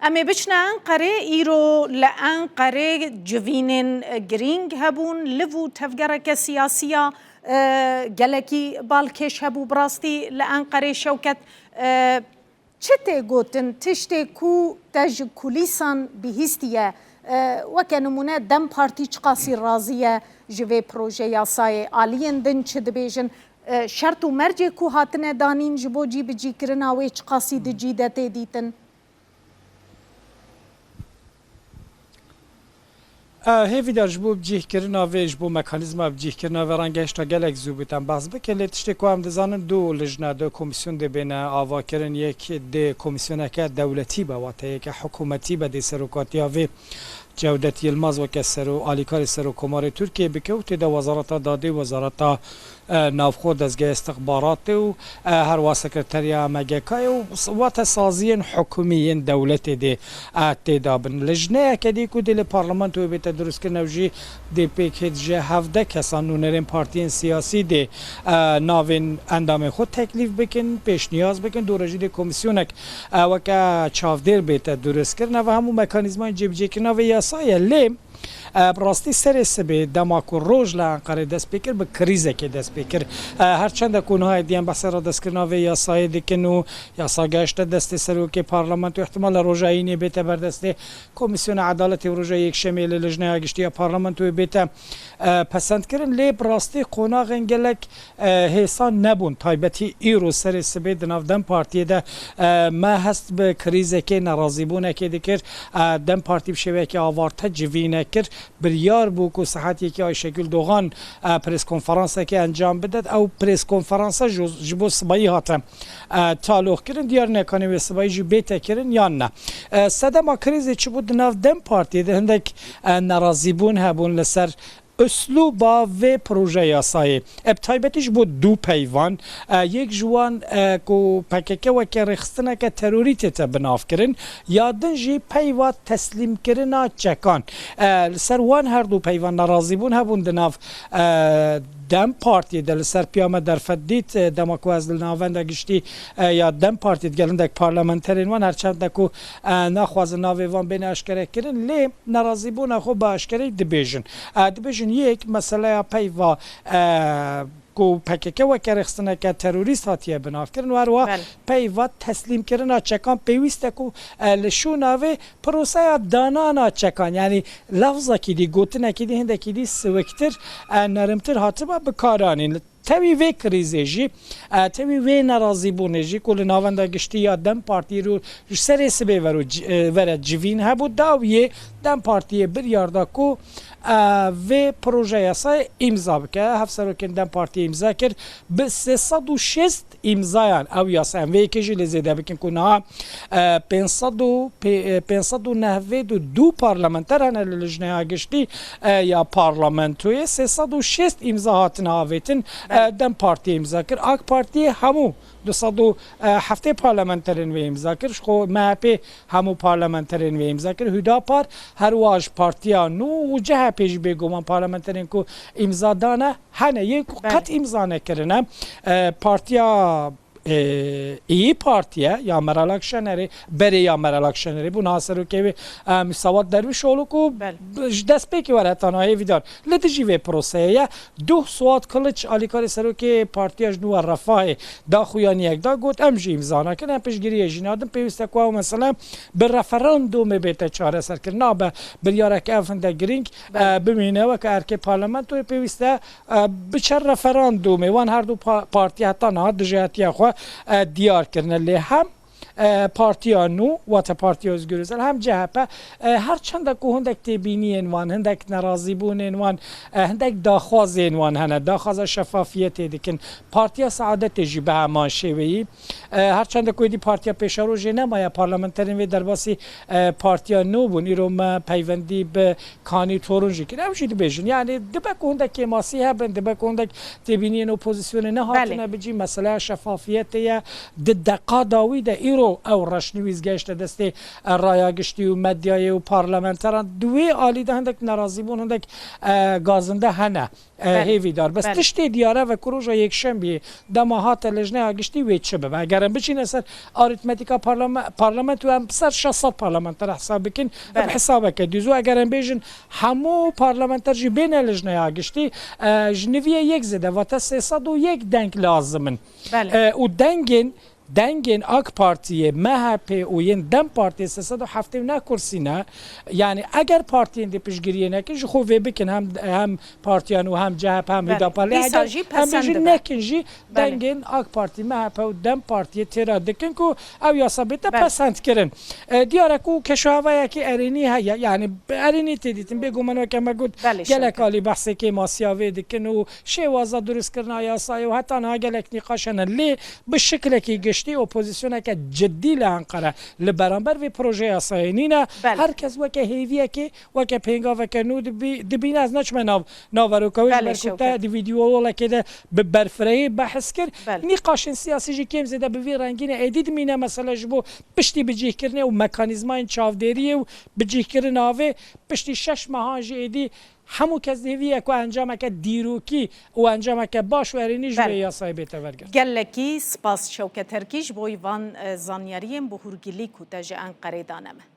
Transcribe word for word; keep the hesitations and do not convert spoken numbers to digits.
Em ê biçine Enqerê. Îro li Enqerê civînên girîng hebûn. Liv û tevgereke siyasiya, e, gelekî balkêş hebû bi rastî li Enqerê. Şewket, e, çi tê gotin, tiştê ku te ji kulîsan bihîstiye? E, weke nimûne DEM Partî çiqasî razî ye ji vê proje yasayê? Aliyên din çi dibêjin? E, şert û mercê ku hatine danîn ji bo cîbicîkirina wê çiqasî di cî de tê dîtin? E, hêvîdar ji bo bicîhkirina vê, ji bo mekanîzma bicîhkirina vê rengehişta gelek zû bû te behs bikin, lê tiştê ku em dizanin du lijne, du komîsyon dê bêne avakirin, yek dê komîsyoneke dewletî be, wate yeke hikûmetî be, dê serokatiya vê Cewdet Yilmaz weke sero-, alîkarê Serokkomarê Tirkiyê bike û tê de Wezareta Dadê, Wezareta e, navxwe, dezgehê istixbaratê û, e, herwa sekreteriya M G K'yê û s-, wate saziyên hikûmî yên dewletê dê, e, tê da bin. Lijneyeke dî ku dê li parlamentoyê bête dirustkirin, ew jî dê pêk hêt ji hevdeh kesan nûnerên partiyên siyasî dê, e, navên endamên xwe teklîf bikin, pêşniyaz bikin, dû re jî dê komîsyonek, e, weke çavdêr bête dirustkirin. Ev hemû mekanîzmayên cêbicêkirina vê yasayê ye. Lê E, bi rastî serê sibê dema ku roj li Enqerê dest pê kir, bi krîzekê dest pê kir. E, her çende ku niha êdî em behsê radestkirina vê yasayê dikin û yasa gehişte destê serokê parlamentoyê, ihtimal e roja Înê bête ber destê Komîsyona Edaletê û roja Yekşemê li Lijneya Giştî ya Parlamentoyê bête, e, pesendkirin. Lê bi rastî qonaxên gelek e, hêsan nebûn. Taybetî îro serê sibê di nav DEM Partiyê de, e, me hest bi krîzekê, nerazîbûnekê dikir. E, DEM Partî bi şêweyekî avarte civîne kir. Biryar bû ku saet yekê Ayşegül Doğan, e, preskonferansekê encam bidet. Ew preskonferansa ji, ji bo sibayî hate, e, taloq kirin. Diyar neke wê sibayî jî bête kirin yan ne. E, sedema krîzê çi bû? Di nav DEM Partiyê de hindek, e, nerazîbûn hebûn li ser uslûba vê proje yasayê. E, bi taybetî ji bo du peyvan, e, yek ji wan, e, ku P K K weke rêxistineke terorî tête binavkirin, ya din jî peyva teslîmkirina çekan. E, li ser wan her du peyvan nerazîbûn hebûn di nav, e, DEM Partiyê de. Li ser piya me derfet dît, e, dema ku ez li Navenda Giştî, e, ya DEM Partiyê digel hindek parlamenterên wan, her çend de ku, e, naxwazin navê van bêne eşkerekirin, lê nerazîbûna xwe bi aşkereyî dibêjin. E, dibêjin yek, meseleya peyva, e, ku P K K weke rêxistineke terorîst hatiye binavkirin û herwiha Belê. peyva teslîmkirina çekan pêwîst e ku, e, li şûna vê proseya danana çekan, yanî lafzekî dî, gotinekî dî, hindekî dî siwiktir, e, nerimtir hatiba bikaranîn. Tevî vê krîzê jî, e, tevî vê nerazîbûnê jî ku li Navenda Giştî ya DEM Partiyê re ji serê sibê vero ci-, e, vere civîn hebû, dawiyê DEM Partiyê biryar da ku, e, vê proje yasayê îmza bike. Hevserokên DEM Partiyê îmza kir, bi sê sed û şêst îmzayan ew yasa, em vê yekê jî lê zêde bikin ku niha, e, pênc sed û pê-, e, pênc sed û nehvêd û du parlamenter hene li Lijneya Giştî, e, ya Parlamentoyê. Sê sed û şêst îmza hatine avêtin. E, Belê. DEM Partiyê îmza kir. AK Partiyê hemû du sed û heftê parlamenterên wê îmza kir. Ji xwe M H P hemû parlamenterên wê îmza kir. Hüdapar herwiha ji Partiya Nû û C H P jî bêguman parlamenterên ku îmza dane hene. Yên ku Belê. qet îmza nekirine, e, Partiya, e, İYİ Partiye ya Meral Akşenerê, berê ya Meral Akşenerê bû, niha serokê wê, e, Musavat Dervişoğlu ku Belê. b-, ji destpêkê were heta niha hêvîdar li dijî vê proseyê ye. Duh Suat Kılıç, alîkarê serokê Partiya ji nû ve Refahê, da xuyaniyek da, got, em jî îmza nakin, em piştgiriyê jî nadin, pêwîst e ku ew mesele bi referandûmê bête çareserkirin. Nabe biryareke ev hindek girîng, Belê. e, bimîne weke erkê parlamentoyê, pêwîst e, e, biçe referandûmê. Wan her du pa-, partiye heta niha dijehetiya xwe, e, diyar kirine. Lê hem, e, Partiya Nû, wate Partiya Özgür Özel, hem C H P, e, her çende ku hindek têbîniyên wan, hindek nerazîbûnên wan, e, hindek daxwazên wan hene, daxwaza şefafiyetê dikin. Partiya Saadetê jî bi heman şêweyî. E, her çende ku êdî Partiya Pêşerojê nemaye, parlamenterên wê derbasî, e, Partiya Nû bûn. Îro me peywendî bi Kanî Torûn jî kir. Ew jî dibêjin. Yanî dibe ku hindek kêmasî hebin, dibe ku hindek têbîniyên opozisyonê nehatine Belê. bicî, meseleya şefafiyetê ye. Di deqa dawî de îro ew reşnivîs gehişte destê, e, raya giştî û medyayê û parlamenteran. Di wê alî de hindek nerazîbûn, hindek, e, gazinde hene, e, Belê. hêvîdar. Bes Belê. tiştê diyar e, ve ku roja yekşembiyê dema hate lejneya giştî wê çi bibe? Eger em biçîne ser arîtmetîka parlame-, parlamentoyê, em ser şeş sed parlamenter hesab bikin, em Belê. hesabeke dûz û eger em bêjin hemû parlamenter jî bêne lejneya giştî, e, ji niviyê yek zêde, vate sê sed û yek deng lazim in. Belê. E, û dengên, dengên AK Partiyê, M H P û yên DEM Partiyê sê sed û heftê û neh kursî ne. Yani eger partiyên dê piştgiriyê nekin, ji xwe vê bikin, hem, hem partiyan û hem C H P, hem Belê. Hüdapar. Lê Dîsa eger jî em bêjin pesend dibe. nekin jî, Belê. dengên AK Partî, M H P û DEM Partiyê têra dikin ku ew yasa bête Belê. pesend kirin. E, diyar e ku keşohevayekî erênî heye, yani erênî tê dîtin, bêguman weke me got, Belê, gelek Şevket. alî behsê kêmasiya vê dikin û şêwaza durustkirina yasayê û heta niha gelek nîqaş hene. Lê bi şiklekî giştî opozisyoneke cidî li Enqere li beramber vê proje yasayê nîne. Belê. Her kes weke hêviyekê, weke pêngaveke nû dibî-, dibîne. Ez neçime nav, naveroka wê, ji Belê, ber ku te Şevket. di vîdyoyolekê de bi berfirehî behs kir. Belê. Nîqaşên siyasî jî kêm zêde bi vî rengî ne. Êdî dimîne mesele ji bo piştî bicîhkirinê û mekanîzmayên çavdêriyê û bicîhkirina vê, piştî şeş mehan jî êdî hemû kes dihêviye ku encameke dîrokî û encameke baş û erênî ji Belê. vê yasayê bête vegirt. Gelekî spas Şewket Terkî ji bo van, e, zanyariyên bi hûrgilî ku te ji Enqerê dane me.